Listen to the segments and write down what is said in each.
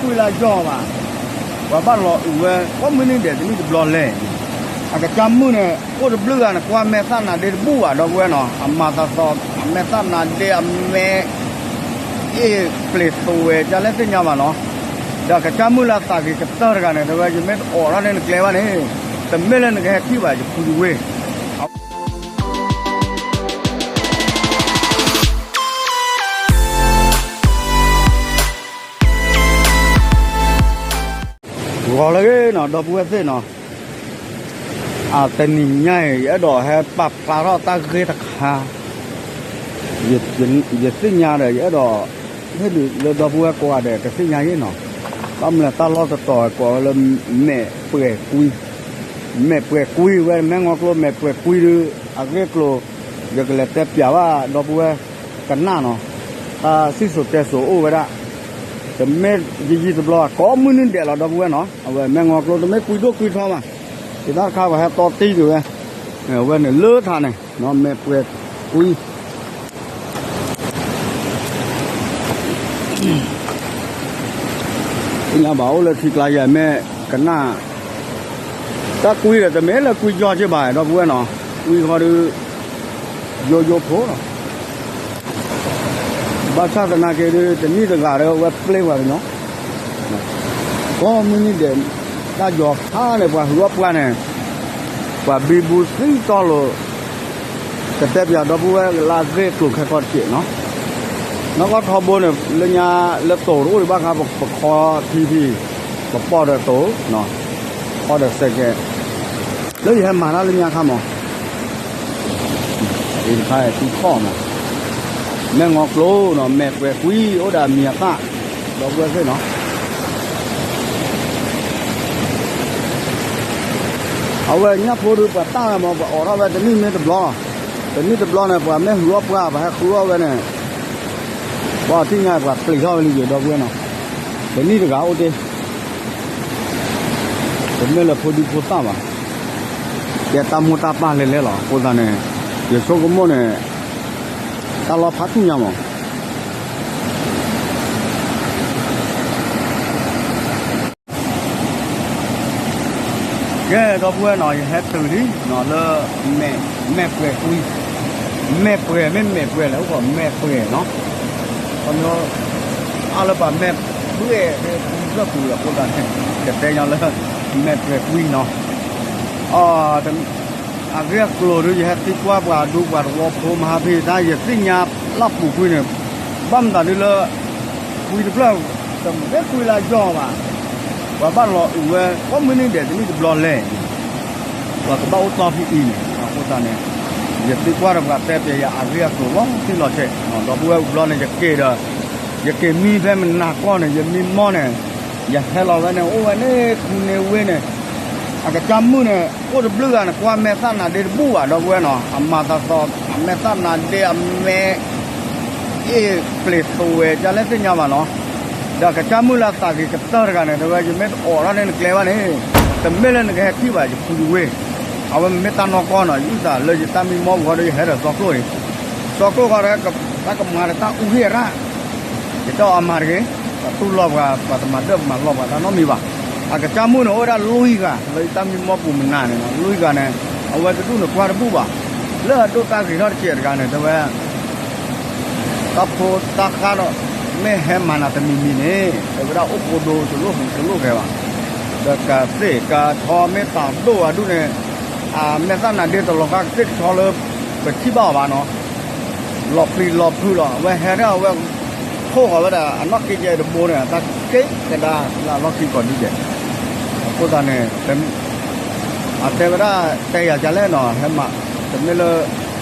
ကွံလၢယီၢ်ဘၣ်, ပှၤဘၣ်လီၤအုးဝဲ ကိးမုၢ်နံၤဒဲးတနံၣ်တဘျီလဲၣ်. အကစၢ်မုၣ်န့ၣ် အိၣ်တဘျုးဂၤန့ၣ် ကွၢ်မဲာ်သၣ်နၤဒ့တဘူၣ်ဘၣ် ဒီပုၢ်ဝဲၢ်နီၤ, အမၤသးသီ အမဲာ်သၣ်နၤဒ့အမဲာ် အ့ၣ်ပျ့ၤသဝဲဒ်လဲၣ်သ့ၣ်ညါဘၣ်နီၤ. ဒီးကစၢ်မုၣ်လၢအသးဂ့ၤကတၢၢ်တဂၤန့ၣ် တဲဝဲ ယမ့ၢ်တအိးထီၣ်န့ၢ်နကျဲဘၣ်န့ၣ်, တမ့ၢ်လၢနကဟဲထံၣ်ဘၣ် ယဖုယဝ့ၢ် ဂီၤလၢဂ့ၤနီၤ ဒီပုၢ်ဝဲၢ်သ့ၣ်နီၤ, အတနံၤညါအံၤ ယအဲၣ်ဒိးဟဲပာ်ဖျါထီၣ်တၢ်ဂ့ၢ်တခါ, ယသ့ၣ်ညါဒီး ယအဲၣ်ဒိး ဟ့ၣ်ဒုးလၢဒီပုၢ်ဝဲၢ်ကိးဂၤဒဲး ကသ့ၣ်ညါယ့ၣ်နီၤ, ဘၣ်မနုၤလဲၣ် တၢ်လီၢ်တတီၤကိးဝဲလၢ မဲာ်ပှဲၤကွံ, မဲာ်ပှဲၤကွံဝဲ မဲၢ်ငီၢ်ကျိ မဲာ်ပှဲၤကွံဒုး အဂ့ၢ်အကျိၤ ယကလဲၤတဲပျးဘၣ်ဒီပုၢ်ဝဲၢ်ကနၣ်နီၤ, တၢ်စံၣ်စိၤတဲစိၤအိၣ်ဝဲဒၣ်, တမ့ၢ်ယယံၤတဘျီဘၣ် ကိးမုၢ်နံၤဒဲးလီၤ ဒီပုၢ်ဝဲၢ်နီၤ, အဝဲမဲၢ်ငီၢ်ကျိ တမ့ၢ်ကွံဒိၣ်ကွံထီဘၣ်, ယတၢ်တခါပှၤဟဲတီတံၢ်က့ၤဝဲ, အဝဲန့ၣ်လၢထးန့ၣ် မဲာ်ပှဲၤကွံ သ့ၣ်ညါဘၣ်အိၣ်လၢထံကျါယဲၢ်မ့ၢ်ကနၣ်, တၢ်ကွံဒီးတမ့ၢ်လၢကွံယီၢ်က့ဘၣ် ဒီပုၢ်ဝဲၢ်နီၤ, ကွံဃီဒုး ယိယိဖိလီၤ, ဘၣ်ဆၣ်သနာ်က့ဒုး တနံၣ်တဂၤဒီး အဝဲပျ့ၤပှၤကညီ ကိးမုၢ်နံၤဒဲး တၢ်ယီၤခါန့ၣ် ပှၤဟုးအီၣ်ပှၢ်န့ၣ်, ပှၤဘံဘူသံတီလိၤ, ကတဲပျးဒီပုၢ်ဝဲၢ်လၢအဂ့ၢ်အကျိၤခဲကီၢ်တက့ၢ်နီၤ, နီၢ်ကီၢ်ထီဘိန့ၣ် လၢညါလၢတိၤတအိၣ်ဒံးဘၣ်ခါ ပခီထံဖံ, ပပီၢ်ဒီးတိၤ, ခီဒီးစဲးကဲး, လၢယဟဲမၤတၢ်လၢညါခါမး အံၤတခါထံခီၣ်မး, မဲၢ်ငီၢ်ကျိနီၤ မဲာ်ပှဲၤကွံ အိၣ်ဒီးအမံၤအသၣ်, ဒီပုၢ်ဝဲၢ်သ့ၣ်နီၤ, အဝဲညၣ်ဖိဒုးပှၤတၢ်ဝဲမး ပှၤအိးထီၣ်ဝဲတနံၣ်မ့ၢ်တဘျီ, တနံၣ်တဘျီန့ၣ် ပှၤမ့ၢ်ဟုးအီၣ်ပှၢ် ပှၤဟဲဃုအီၣ်ဝဲန့ၣ်, ပှၤထံၣ်ညါပှၤပျံၤထီၣ်ဝဲလံယိၤ ဒီပုၢ်ဝဲၢ်နီၤ, တနံၣ်တဂၤအိၣ်တ့ၢ် တမ့ၢ်လၢဖိဒံဖိသၣ်ဘၣ်, ကဲတၢ်မိၢ်တၢ်ပၢ်လဲၤလဲၤလီၤ အဃိသတးန့ၣ်, ယဆိကမိၣ်န့ၣ်, တၢ်လီၢ်ဖးထူၣ်ညါမး ကဲ ဒီပုၢ်ဝဲၢ်နီၤ ယဟဲတုၤလံနီၤလၢ မဲာ်ပှဲၤကွံ, မဲာ်ပှဲၤမ့ၢ်မဲာ်ပှဲၤလဲၣ် အိၣ်ခိးမဲာ်ပှဲၤနီၤ, ခီဖျိ အါလၢပှၤမဲာ်ပှဲၤ ဖဲပူၤဖျၢၣ်ပူၤအဃိသတးန့ၣ် ကတဲညီလၢ မဲာ်ပှဲၤကွံနီၤ, အ အဂ့ၢ်အကျိၤဒုး ယဟဲသံကွၢ်ပှၤဒူပှၤသဝီဖိမဟါဖဲတၢ် ယသ့ၣ်ညါလၢပူၤကွံာ်န့ၣ်, ဘၣ်မတၤဒုးလၢ ကွံတဖျၢၣ် တမ့ၢ်ကွံလၢယီၢ်ဘၣ်, ပှၤဘၣ်လီၤအုးဝဲ ကိးမုၢ်နံၤဒဲးတနံၣ်တဘျီလဲၣ်, ပှၤကဘၣ်အိၣ်တီၢ်ဖဲအံၤန့ၣ် အဃိသတးန့ၣ်, ယသံကွၢ်ဒီးပှၤတဲပျးယၤအဂ့ၢ်အကျိၤလီၤတံၢ်လီၤဆဲး, ဒီပုၢ်ဝဲၢ်အူဘျီန့ၣ် ယက့ၤဒီး, ယက့ၤမံဖဲမနၤကီၢ်န့ၣ် ယမံမီၢ်န့ၣ်, ယဟဲလီၤဝဲန့ၣ် အိၣ်ဝဲန့ၣ် ခူန့ၢ်ဝ့န့ၣ် အကစၢ်မုၣ်န့ၣ် အိၣ်တဘျုးဂၤန့ၣ် ကွၢ်မဲာ်သၣ်နၤဒ့တဘူၣ်ဘၣ် ဒီပုၢ်ဝဲၢ်နီၤ, အမၤသးသီ အမဲာ်သၣ်နၤဒ့အမဲာ် အ့ၣ်ပျ့ၤသဝဲဒ်လဲၣ်သ့ၣ်ညါဘၣ်နီၤ, ဒီးကစၢ်မုၣ်လၢအသးဂ့ၤကတၢၢ်တဂၤန့ၣ် တဲဝဲ ယမ့ၢ်တအိးထီၣ်န့ၢ်နကျဲဘၣ်န့ၣ်, တမ့ၢ်လၢနကဟဲထံၣ်ဘၣ် ယဖုယဝ့ၢ်, အဝဲမ့ၢ်တၢ်နီၢ်ကီၢ်နီၤ, ယအုၣ်သးလၢယတၢ်မံမီၢ်ပူၤဃီဒီး ယဟဲဒီးစီၤကျိၣ်န့ၣ်, စီၤကျိၣ်ဃီဒီး တၢ်ကမၤဒီးတၢ်အူဟ့ၣ်အရၣ် ယတဲအီၤအမၤတဂ့ၤ, ပတူၢ်လိာ်ပှၤ ပှၤတမၤဒၢၣ်မၤလီၤပှၤတၢ်နီတမံၤဘၣ်. အကစၢ်မုၣ်န့ၣ် အိၣ်ဝဲဒၣ်လွံၢ်ဂၤ လၢယတၢ်မံမီၢ်ပူၤမနၤန့ၣ် လွံၢ်ဂၤန့ၣ် အဝဲတဒူၣ်န့ၣ်ကွၢ်တဘူၣ်ဘၣ်. လၢအဒိၣ်တၢ်ဂ့ၤထီၣ်တစဲးတဂၤန့ၣ် တဲဝဲ တၢ်ဖိတၢ်ဃၢ်ဒီး မ့ၢ်ဟဲမၤနၤတမံၤမံၤန့ၣ် တဲဝဲဒၣ်အိၣ်ဖိဒိတလိၣ်ဟူးတလိၣ်ဂဲၤဘၣ်. ဒီးကသ့ၣ်ကဆီမ့ၢ်တၢ်ဒိၣ်အဒူၣ်န့ၣ် အမဲာ်သၣ်နၤဒ့တလီၤဃာ်ကသ့ၣ်ကဆီလၢ ပထံၣ်ဘၣ်အီၤဘၣ်နီၤ လီၤပျံၤလီၤဖုးလီၤ အဝဲဟဲဒၣ်အဝဲ ခိၣ်ဃီၤဝဲဒၣ် အနီၢ်က့ယဲၢ်တဘိန့ၣ် အတၢ်က့ၤကဒါလၢအလီၢ်ခံကီၢ်ဒုဒဲး. အဃိသတးန့ၣ် အတဲဝဲဒၣ် တဲယၤဒ်လဲၣ်နီၤ ဟဲမၤ တမ့ၢ်လၢ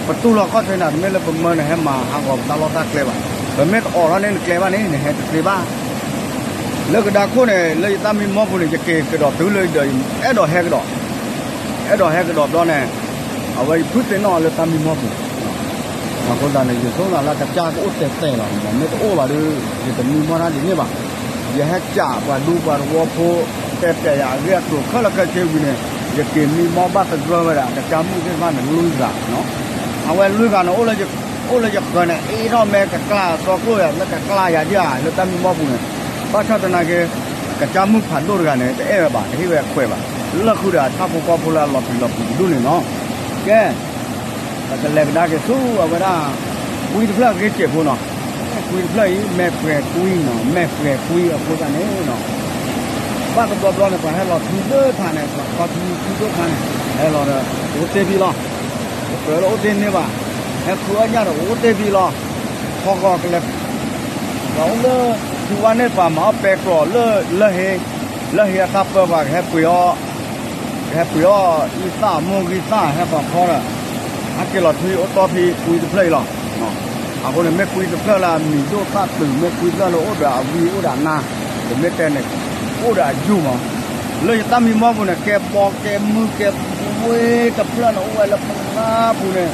ပတူၢ်လိာ်ခီၣ်ထံးနၤ တမ့ၢ်လၢပမၢနဟဲမၤဟးဂီၤပတၢ်လီၢ်တၢ်ကျဲဘၣ်. ပမ့ၢ်တအိးထီၣ်န့ၢ်နကျဲဘၣ်န့ၣ် နဟဲတသ့ဘၣ်. လၢကဒါခိၣ်န့ၣ် လၢယတၢ်မံမီၢ်ပူၤန့ၣ် ယက့ၤကဒီးတုၤလၢယဒီး အဲၣ်ဒိးဟဲကဒီး အဲၣ်ဒိးဟဲကဒီးဘျီန့ၣ် အဝဲယဖုသ့ၣ်နီၣ်လၢတၢ်မံမီၢ်ပူၤ. အဃိသတးန့ၣ် ယဆိကမိၣ်လၢကစၢ်ကအိၣ်တဲာ်တဲာ်လီၤ မ့ၢ်တအိၣ်ဘၣ်ဒီး ယတမံမီၢ်တၢ်ဒ်န့ၣ်ဘၣ်. ယဟဲကးပှၤဒူပှၤသဝီဖိ တဲပျးယၤအဂ့ၢ်အကျိၤခဲလၢာ်ခဲဆ့ဝံၤန့ၣ် ယက့ၤမံမီၢ်ဘၣ်သဂၢၢ်ဝဲဒၣ် ကစၢ်မုၣ်သ့ၣ်တဖၣ်န့ၣ် လွံၢ်ဂၤ အဝဲလွံၢ်ဂၤန့ၣ် အိၣ်လၢယဃၢၤန့ၣ် အ့ၣ်ထီၣ်မ့ၢ်ကကျါစီကျိၣ်ယၤ မ့ၢ်ကကျါယၤဒ်ဧါ လၢတၢ်မံမီၢ်ပူၤန့ၣ် ဘၣ်ဆၣ်သနာ်က့ ကစၢ်မုၣ်ဖးဒိၣ်တဂၤန့ၣ် တအဲၣ်ဝဲဘၣ်, တဟ့ၣ်ဝဲခွဲးဘၣ်, လၢဃုာ်ဒီးအဆၣ်ဖိကီၢ်ဖိလၢအလီၤပျံၤလီၤပူၤတဒူၣ်န့ၣ်နီၤ. ကဲ, ပကလဲၤကဒါက့ၤဆူအဝဲဒၣ် ကွံတဖျၢၣ်အဂ့ၢ်စဲးဖိနီၤ. ကွံတဖျၢၣ်အံၤ မဲာ်ပှဲၤကွံနီၤ, မဲာ်ပှဲၤကွံအဃိသတးန့ၣ်နီၤ, ဘၣ်တဘျီဘျီန့ၣ် ပှၤဟဲလီၤထွံလၢထးန့ၣ် ပှၤခီထွံထွံဒိၣ်ခါန့ၣ် ဟဲလီၤဒီး အိၣ်တ့ၢ်ဖံလီၤ. ပကြၢးလၢအိၣ်တ့ၢ်န့ၢ်ဘၣ်, ဟဲဃုအီၣ်ညၣ်ဒီးအိၣ်တ့ၢ်ဖံလီၤ. ထီၣ်ကီၢ်ကလဲၤ ပှၤအိၣ်လၢ ထူဝါန့ၣ် ပှၤမၤအီၣ်ပဲကျိးလၢ လၢဟ့, လၢဟ့အတၢ်ပၢ ပှၤကဟဲပှ့ၤအီၣ်, ကဟဲပှ့ၤအီၣ်အံသၣ်အမိၢ်ဂံၢ်သၣ် ဟဲပှၤဖီဒီး ဟဲက့ၤလီၤထွံအိၣ်တီဖံကွံတဖျၢၣ်အံၤလီၤ. အဃိန့ၣ် မ့ၢ်ကွံတဖျၢၣ်လၢအမံၤဒိၣ်သၣ်တုၤ မ့ၢ်ကွံတဖျၢၣ်လၢအိၣ်ဒီးအဝံအိၣ်ဒီးအနါ, တမ့ၢ်တဲန့ၣ် အိၣ်ဒီးအယူၢ်မး, လၢယတၢ်မံမီၢ်ပူၤန့ၣ် ကဲဘီကဲမုၢ်ကဲဘှ့တဖျၢၣ်န့ၣ် အိၣ်ဝဲလၢပှၢ်ပူၤန့ၣ်,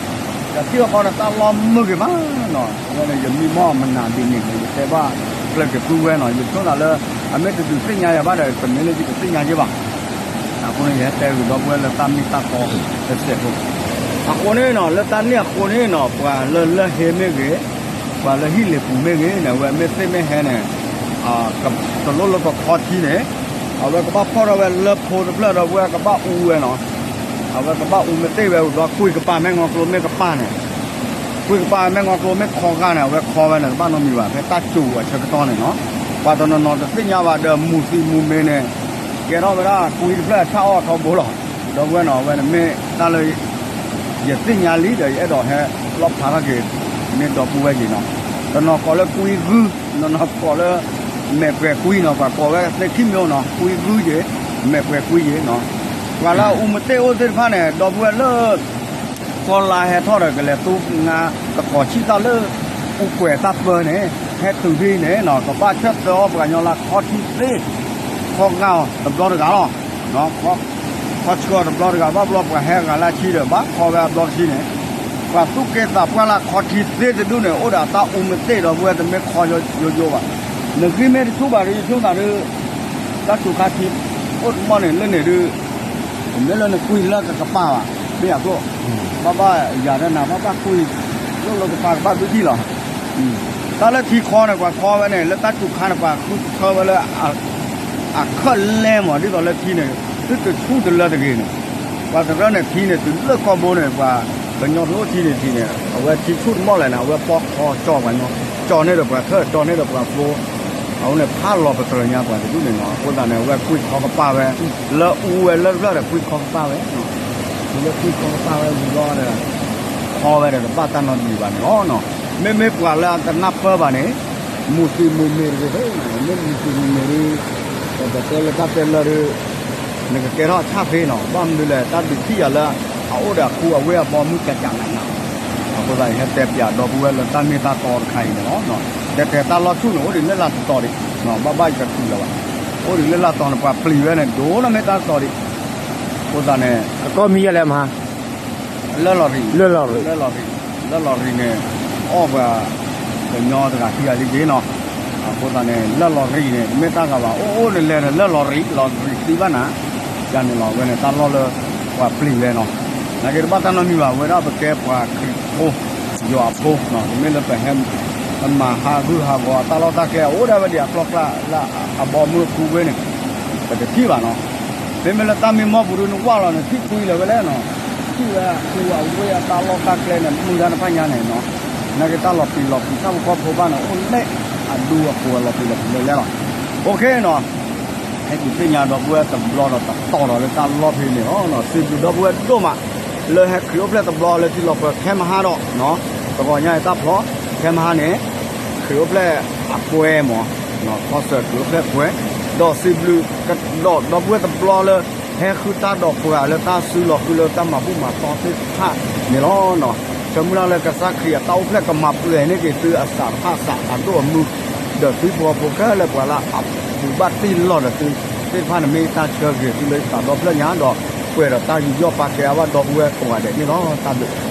တထံၣ်ဃီန့ၣ် တၢ်လီၢ်မုာ်ဂ့ၤမးနီၤ. အဝဲန့ၣ် ယမံမီၢ်မနၤဒ်န့ၣ်န့ၣ် ယတဲဘၣ်ကျၢၢ်က့ၤပုၢ်ဝဲၢ်နီၤ, ယဆိသးလၢ အမ့ၢ်တဒုးသ့ၣ်ညါယၤဘၣ်ဒီး တမ့ၢ်လၢယကသ့ၣ်ညါယဲဘၣ်. အဃိန့ၣ် ယဟဲတဲဂ့ၤဒီပုၢ်ဝဲၢ်လၢတၢ်မ့ၢ်တၢ်တီတစဲးဖိ အဃိန့ၣ်နီၤ လၢတၢ်န့ၣ်အဃိန့ၣ်နီၤ ပှၤလၢလၢဟ့မ့ၢ်ဂ့ၤ, ပှၤလၢဟံၣ်လ့ၤပူၤမ့ၢ်ဂ့ၤန့ၣ် အဝဲမ့ၢ်သ့ၣ်မ့ၢ်ဟဲန့ၣ် တလိၣ်လၢကခီထံန့ၣ်, အဝဲကဘၣ်ဖီၣ်ထီၣ်ဝဲလၢဖိတဖျၢၣ်ဒီး အဝဲကဘၣ်အူဝဲနီၤ. အဝဲကဘၣ်အူမ့ၢ်တ့ၢ်ဝဲ ဘျီကွံာ်ကပၤ မဲာ်ငီကျိၤမ့ၢ်ကပၤန့ၣ်, ကွံာ်ကပၤ မဲာ်ငီကျိၤမ့ၢ်ခီဂာ်န့ၣ် အဝဲခီဝဲန့ၣ် တဘၣ်နီတမံၤဘၣ် ဖဲတၢ်စူၤအဆၢကတီၢ်န့ၣ်နီၤ. ပှၤတနီၤနီၤတသ့ၣ်ညါဘၣ်ဒီး မူၤသံးမူၤမ့ၤန့ၣ် ကဲထီၣ်ဝဲဒၣ်ကွံတဖျၢၣ်အဆၣ်အီၣ်ထီဘိလီၤ. ဒီပုၢ်ဝဲၢ်နီၤ အဝဲန့ၣ်မ့ၢ်တၢ်လၢ ယသ့ၣ်ညါလံဒီး ယအဲၣ်ဒိးဟဲလီၣ်ဖျါထီၣ်က့ၤ မ့ၢ်ဒီပုၢ်ဝဲၢ်က့ၤနီၤ. တနီၤကိးလၢကွံဂုၢ်, တနီၤကိးလၢ မဲာ်ပှဲၤကွံနီၤ, ပှၤကိးဝဲသ့ၣ်ခံမံၤနီၤ, ကွံဂုၢ်က့ၤ, မဲာ်ပှဲၤကွံက့ၤနီၤ. ပှၤလၢအအူမ့ၢ်တ့ၢ်အိၣ်သ့ၣ်တဖၣ်န့ၣ် ဒီပုၢ်ဝဲၢ်လၢ ကီၢ်လါဟဲထီၣ်ဒီး ကလဲၤသူငါတကိးဆံၣ်သၣ်လၢ အူကွဲးတၢ်ပၢန့ၣ် ဟဲတုၤဖဲန့ၣ်နီၤ ကဘၣ်ဆၢသၢအီၣ်ပှၤကညီလၢခီထံသ့, ခီဂာ်အီၤတဘျီတဂၤလီၤ. ခီဆှၢအီၤတဘျီတဂၤ ဘၣ်ဘျီပှၤဟဲဂၤလၢအဆံဒီး ဘၣ်ခီဝဲအဘျီတဆံန့ၣ်, ပှၤသူၣ်က့သးပှၢ်လၢခီထံသ့တဒူၣ်န့ၣ် အိၣ်ဒီးတၢ်အူမ့ၢ်တ့ၢ်ဒီပုၢ်ဝဲၢ် တမ့ၢ်ခီယိယိဘၣ်. နဂံၢ်မ့ၢ်တဆူၣ်ဘၣ်ဒီး ယဆိသးဒီး တၢ်စူၤခါထံ အိၣ်တမီၢ်န့ၣ် လၢန့ၣ်ဒီး တမ့ၢ်လၢနကွံလၢကကပၤဘၣ်, မ့ၢ်ယၤသိး, ဘၣ်ဘၣ်ယၤဒီးနၤ ဘၣ်ဘၣ်ကွံ လိၣ်လၢကပၤကဘၣ်ဘုထံၣ်လီၤ. တၢ်လၢထံခီန့ၣ် ပှၤခီဝဲန့ၣ် လၢတၢ်စူၤခါန့ၣ် ပှၤဃုထၢဝဲလၢ အခၢၣ်လဲမး ဒ်သိးလၢထံန့ၣ် သုတဆူၣ်တလၢတဂ့ၤန့ၣ်, ပှၤတရၢန့ၣ်ထံန့ၣ် တုၤလၢကီၢ်ဘိန့ၣ် ပှၤကညီတအိၣ်ထံန့ၣ်ထံန့ၣ် အဝဲထံဆူၣ်တမီၢ်လဲၣ်န့ၣ် အဝဲပီၢ်ခီကၠီပှၤညီ, ကၠီန့ၢ်ဒီးပှၤထၢၣ် ကၠီန့ၢ်ဒီးပှၤဖိ, အဃိန့ၣ် ဖးလီၤပတြၢၤညါပှၤတဒူၣ်န့ၣ်နီၤ. အဃိသတးန့ၣ် အဝဲကွံခီကပၤဝဲ, လၢအူဝဲလၢတဖျၢၣ်ဒီး ကွံခီကပၤဝဲ, လၢကွံခီကပၤဝဲဝံၤလီၤဒီး ခီဝဲဒီးတဘၣ်တၢ်နီတမံၤဘၣ်န့ၣ်လီၤ. မ့မ့ၢ်ပှၤလၢအတနၢ်ပၢၢ်ဘၣ်န့ၣ် မူၤသံးမူၤမ့ၤတဂ့ၤ, မ့ၢ်မူၤသံးမူၤမ့ၤဒီး ပကတဲလၢတၢ်တဲလၢဒီး နကကဲထီၣ်အဆၣ်ဖဲနီၤ, ဘၣ်မနုၤလဲၣ် တၢ်ဒုးထံၣ်ယၤလၢ အအိၣ်ဒီးအခူအဝ့ၢ်အဘီအမုၢ်ကကနးနး, အဃိသတး ယဟဲတဲပၠးဒီပုၢ်ဝဲၢ်လၢတၢ်မ့ၢ်တၢ်တီတခါအံၤန့ၣ်လီၤ. တဲတဲတၢ်လီၢ်ဆူၣ်န့ၣ် အိၣ်ဒံးလၢလၢ်တတီၤဒံး, ဘၣ်ဘၣ်ယကထံၣ်လၢၤဘၣ်, အိၣ်ဒံးလၢလၢ်တီၤန့ၣ် ပှၤပျံၤဝဲန့ၣ် ဒိၣ်နီၢ်မ့ၢ်တၢ်တီဒံး, အဃိသတးန့ၣ် အကီၢ်မံၤယဲလဲၣ်မဟါ လၢလီၤရံၣ်, လၢလီၤရံၣ်, လၢလီၤရံၣ်န့ၣ် အီၣ်ပှၤ ကညီတဂၤခံဂၤလံက့နီၤ. အဃိသတးန့ၣ် လၢလီၤရံၣ်န့ၣ် တမ့ၢ်တၢ်ဂၤဘၣ် အိၣ်အိၣ်န့ၣ်လဲၤန့ၣ် လၢလီၤရံၣ် လီၤရံၣ်သံဘၣ်နၤ, ယၤန့ၣ်လီၤ အဝဲန့ၣ် တၢ်လီၢ်လၢ ပှၤပျံၤဝဲနီၤ. နာ်က့တဘၣ်တၢ်နီတမံၤဘၣ် အဝဲဒၣ်ပကဲပှၤခရံာ်ဖိ ယွၤအဖိနီၤ, တမ့ၢ်လၢပဟဲ ပမၤဟးဂူာ်ဟးဂီၤအတၢ်လီၢ်တၢ်ကျဲ အိၣ်ဒၣ်ဝဲဒံးအကျီၢ်ကျါလၢအဘီမုၢ်အခူဝ့ၢ်န့ၣ် ပတထံၣ်ဘၣ်နီၤ. မ့မ့ၢ်လၢတၢ်မံမီၢ်ပူၤဒုး နဝၢ်လီၤန့ၣ် ထံၣ်ကွံာ်လၢၤဝဲလဲၣ်နီၤ, ထံၣ်ဝဲအခူအဝ့ၢ်အတၢ်လီၢ်တၢ်ကျဲန့ၣ် မုၢ်တၢ်တဖၣ်ညါန့ၣ်နီၤ, နာ်က့တၢ်လီၤပျံၤလီၤဖုး ဆၣ်ဖိကီၢ်ဖိဘၣ်န့ၣ် အိၣ်လဲၣ်အဒူအဃိ လီၤပျံၤလီၤဖုးလၢလဲၣ်လီၤ. အိၣ်ခ့နီၤ ဟဲက့ၤသ့ၣ်ညါဒီပုၢ်ဝဲၢ်တဘျီဒီးတတီၤဒီးလၢတၢ်လီၢ်ဖဲန့ၣ်လီၤ. စံးဘျုးဒီပုၢ်ဝဲၢ်ဒိၣ်မး လၢဟဲခရံာ်အိၣ်ဖျဲၣ်တဘျီလၢထံလီၤပှဲၤခဲမဟါဒီး တဂီၤညါအံၤတၢ်ဖျီ ခဲမဟါန့ၣ် ခရံာ်အိၣ်ဖျဲၣ်အကွဲမး, ခီစၢၢ်ခရံာ်အိၣ်ဖျဲၣ်ကွဲ, ဒီးစံးဘျုးကဒီးဒီပုၢ်ဝဲၢ်တဘျီလၢ ဟဲဃုတၢ်ဒီးပှၤလၢတၢ်စုလီၤဃုာ်လၢတၢ်မၤဘူၣ်မၤတီသ့ၣ်တဖၣ်န့ၣ်လီၤ. ဆၢမုၢ်လၢ်လၢကစၢ်ခရံာ်အတၢ်အိၣ်ဖျဲၣ်ကမၤပှဲၤန့ၢ်က့ၤသုအသးတဖၣ်သးအဒိၣ်အမုၢ် ဒီးသုပှၤဖိခဲလၢာ်ပှၤလၢအပူၤဘၣ်တ့ၢ်လီၤဒီးသုသ့ၣ်တဖၣ်န့ၣ် မ့ၢ်တၢ်ဆၢဂ့ၤသုလၢသးဒီဖျၢၣ်ညါဒီး ပှဲၤဒီးတၢ်ယူးယီၣ်ပာ်ကဲအါဘၣ်ဒီပုၢ်ဝဲၢ်ကိးဂၤဒဲးန့ၣ်လီၤ. တၢ်ဘျုး